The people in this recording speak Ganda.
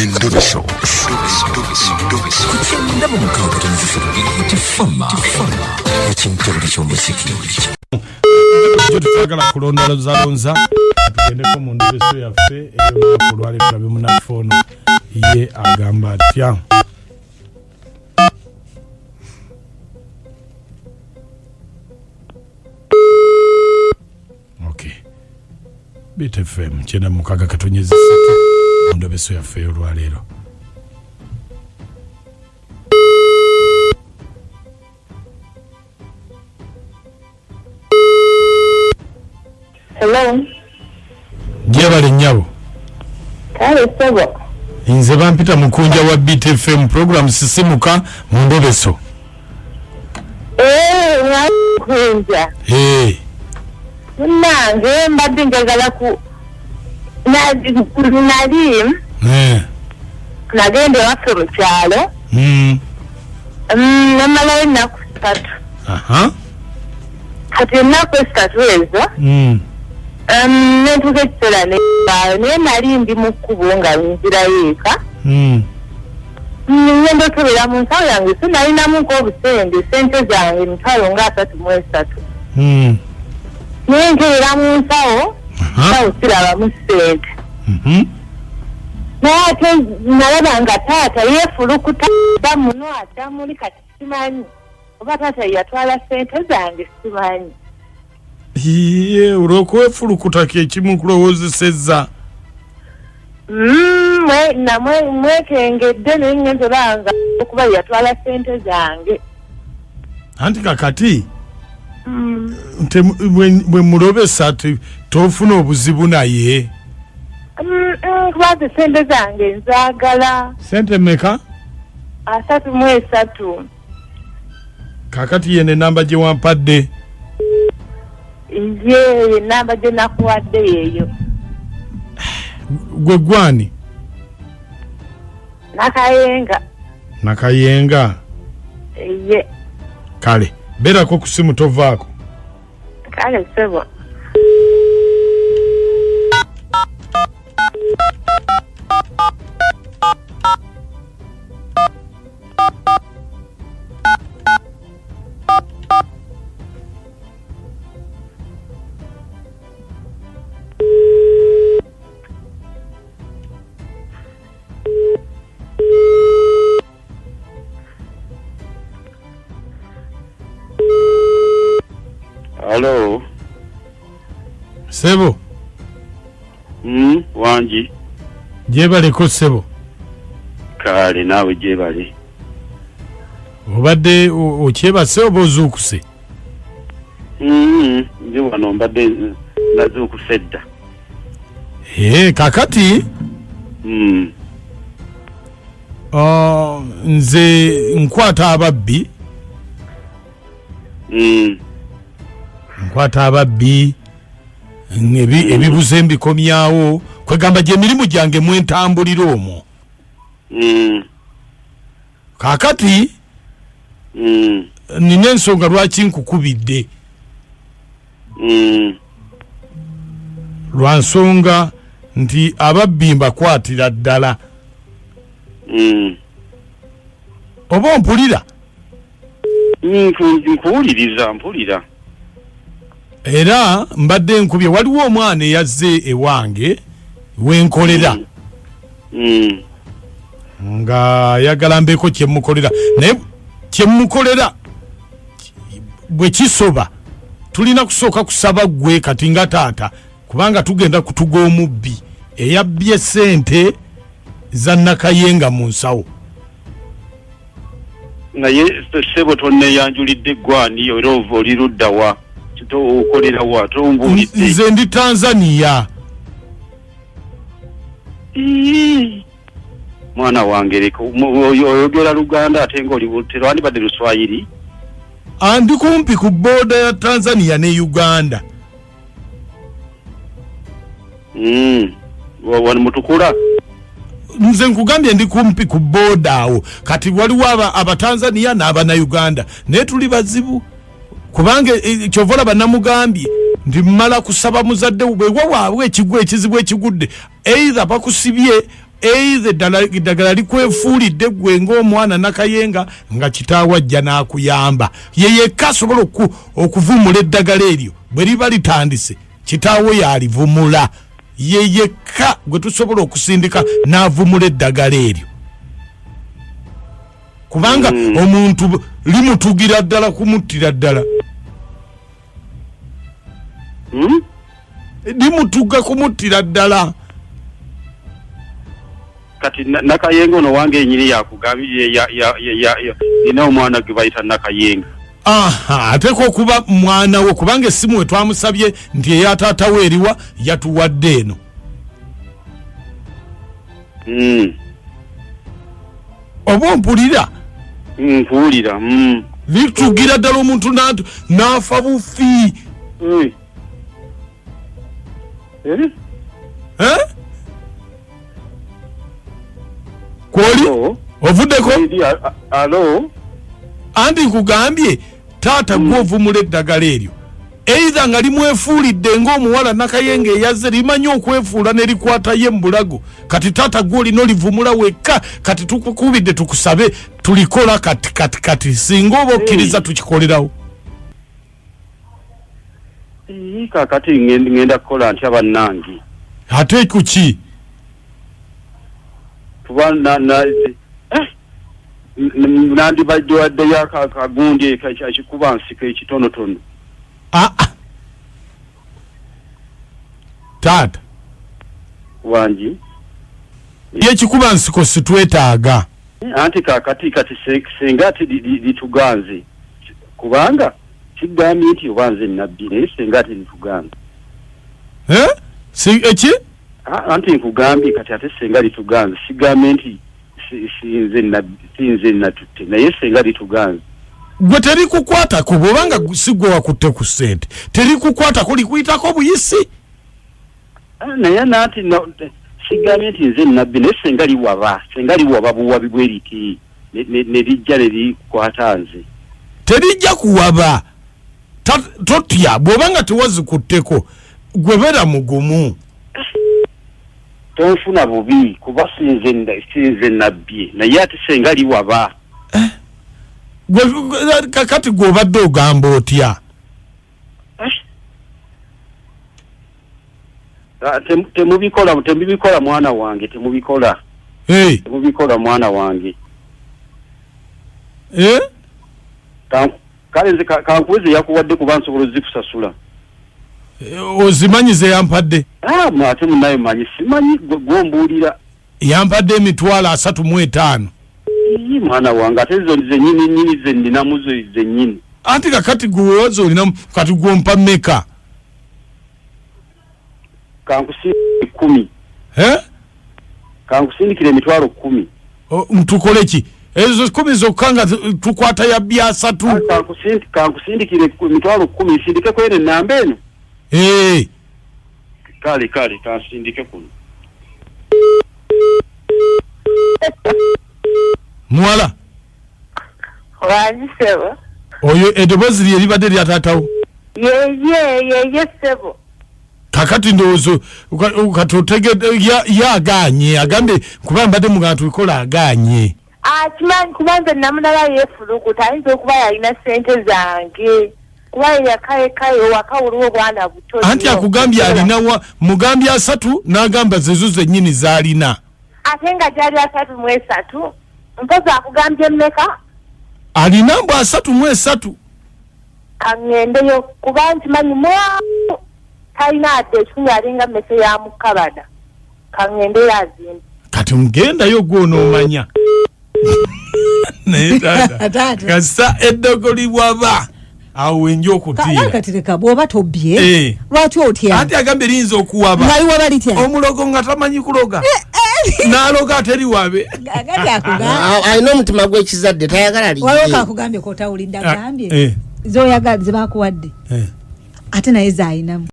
Endobeso. Ku 96.3 Tifama ekintobole ky'omuziki. Jo tetwagala kulondalozalonza, tugendeko mu ndobeso yaffe ey'olunaku olwaleero, tulabe munaffe ono ye agamba atya. Ok, Bit FM 96.3, mu ndobeso yaffe ey'olwaleero. Hello. Gyebale nnyabo. Kale ssebo. Nze bampita Mukunja wa BTFM, program Sisimuka mu ndobeso. Eh, mwakunja. Hey. Munnange, mbadde njagala ku nali nagenda ewaffe mu kyalo. Namalayo ennaku 3. Kati ennaku 3 ezo, nentuuka ekiseera nevaayo, naye nali ndi mu kkubo nga nzirayo eka. Ngenda okebera mu nsawo yange, so nalinamu nk'obusente, sente zange 330,000. Naye nkebera mu nsawo, nsawo sirabamu ssente. Naye ate nalaba nga taata yeefulukuta muno, adda muli. Kati simanyi oba taata yatwala ssente zange, simanyi. Iye, olwokwefulukuta kekimu kulowoozesezza. Namwe mwekengedde, naye ngenze olaba nga okuba yatwala ssente zange. Anti kakati bwe mulobesa tofuna obuzibu naye. Kubanga sente zange nzaagala. Sente meka? 33. Kakati yene enamba gye wampadde? Ye enamba gye nakuwadde yeeyo. Gwe gwani? Nakayenga. Nakayenga. Ye. Kale beerako ku simu, tovaako. Kale ssebo. Halo. Sebo. Wangi. Gyebaleko ssebo. Kale naawe gyebale. Obadde okyebase oba ozuukuse? Nze wano mbadde nazuukuse dda. Ee, kakati nze nkwata ababbi. Nkwata ababbi, ebibuze mbikomyawo, kwegamba gye emirimu gyange mwentambulira omwo. Kakati nina ensonga lwaki nkukubidde. Lwa nsonga nti ababbi mbakwatira ddala. Oba ompulira? Nkuwuliriza, mpulira. Era mbadde nkubye, waliwo omwana eyazze ewange wenkolera nga ayagala mbeeko kyemukolera, naye kyemukolera bwe kisoba tulina kusooka kusaba ggwe kati nga taata, kubanga tugenda kutuga omubbi eyabbye sente za Nakayenga mu nsawo. Naye ssebo, tonneeyanjulidde, gwani era ova oli ludda wa? Okolera wa? Tombuulidde. Nze ndi Tanzania. Ii. Mwana wange, leka oyogera Luganda ate nga oli terwandibadde Luswayiri. Andi kumpi ku border ya Tanzania ne Uganda. Wano mutukula. Nze nkugambye ndi kumpi ku border awo. Kati waliwo Abatanzania n'Abanauganda, naye tuli bazibu kubanga kyova olaba namugambye nti mmala kusaba muzadde bwe wawaabwe ekigwa ekizibu ekigudde, either bakusibye. Either eddagala likwefuulidde ggwe ng'omwana Nakayenga, nga kitaawe ajja n'akuyamba. Ye yekka asobola okuvumula eddagala eryo. Bwe liba litandise, kitaawe yalivumula. Ye yekka gwe tusobola okusindika n'avumula eddagala eryo, kubanga omuntu limutugira ddala kumuttira ddala. Limutuga kumuttira ddala. Kati Nakayenga ono wange enyini yakugambye nina omwana gwe bayita Nakayenga. Aha, ateeka okuba mwana wo, kubanga essimu we twamusabye nti eya taata we eriwa, yatuwadde eno. Oba ompulira? Nkuwulira. Litugira ddala omuntu n'afa bufi. Eh? Eh? Kwoli? Hello? Ovuddeko? Alo? Anti nkugambye, taata, gwe ovumula eddagala eryo, either nga limwefuulidde ng'omuwala Nakayenga eyazze, limanyi okwefuula ne likwatayo mu bulago. Kati taata, gwe olina olivumula wekka. Kati tukukubidde tukusabe tulikola kati kati kati, singa oba okkiriza tukikolerawo. Kakati ngenda kukola ntya, bannange? Ate kuki? Kuba nandibadde waddeyo akagundi ekikuba nsiko ekitonotono. Ah, ah. Taata. Wangi. Yekikuba nsiko sitwetaaga. Anti kakati kati senga ate lituganze, kubanga kigambye nti oba nze nabbi, naye senga ate lituganze. Eh? Si eki? Anti nkugambye kati ate senga lituganze, sigambye nti sinze nabbi, sinze natutte, naye senga lituganze. Gwe terikukwatako, bwobanga si gwe wakutte ku ssente, terikukwatako, likuyitako buyisi. Naye nanti sigambye nti nze nabbi, naye senga liwaba, senga liwaba buwabi bwe liti ne lijja ne likwata nze. Terijja kuwaba. Totya, bw'obanga tewazikutteko, gwe beera mugumu. Tonfuna bubi, kuba sinze nabbi, naye ate senga liwaba. Kakati gwe obadde ogamba otya? Temubikola, temubikola mwana wange, temubikola. Hey. Temubikola mwana wange. Eh? Kale nze kankuweze yakuwadde, kuba nsobola ozikusasula. Ozimanyi ze yampadde? Ate munaye manyi simanyi, gwombuulira. Yampadde 350,000. Ii, mwana wange, ate zo zenyini nyini ze nninamu, zo zennyini. Anti kakati gwewaza olinamu, kati gwompa mmeka? Kankusindikire 10. Eh? Kankusindikire 100,000. Tukole ki? Ezo 10 zokka nga tukwata ya 30. Kankusindikire 100,000, nsindike kwene enamba eno. Eh. Kale kale, kansindike kuno. Muwala. Wangi, ssebo. Oyo eddoboozi lye libadde lya taatawo? Yeye, yeye, ssebo. Kakati ndowooza kati otegedde. Yaganye, agambye kuba mbadde mugamba tubikola, aganye. Akimanyi, kuba nze namulaba yeefulukuta, ayinza okuba yalina ssente zange, kuba ye yakayekayo waka waliwo obwana buto Anti nnyo. akugambye alina mugambye 30, n'agamba zezo zennyini z'alina. Ate nga gyali 33, mpozi akugambye mmeka? Alina mbu 33. Kaŋŋendeyo, kuba nkimanyi mwamu talina adde 1,000, alinga mmese ya mukabada. Kaŋŋendeyo azimbe. Kati mugendayo gwe onoomanya, naye taata, Taata. Kasita eddogo liwaba, awo wenja okutiira. Kati leka, bw'oba tobbye, lwaki otya? Anti agambye liyinza okuwaba. Nga liwaba litya? Omulogo nga tamanyi kuloga, n'aloga ate liwabe. Gati akugambye. Alina omutima gw'ekizadde, tayagala Waliwo lijje. kakugambye kotawulidde, agambye Eh. zoyagala zebakuwadde, ate naye zayinamu.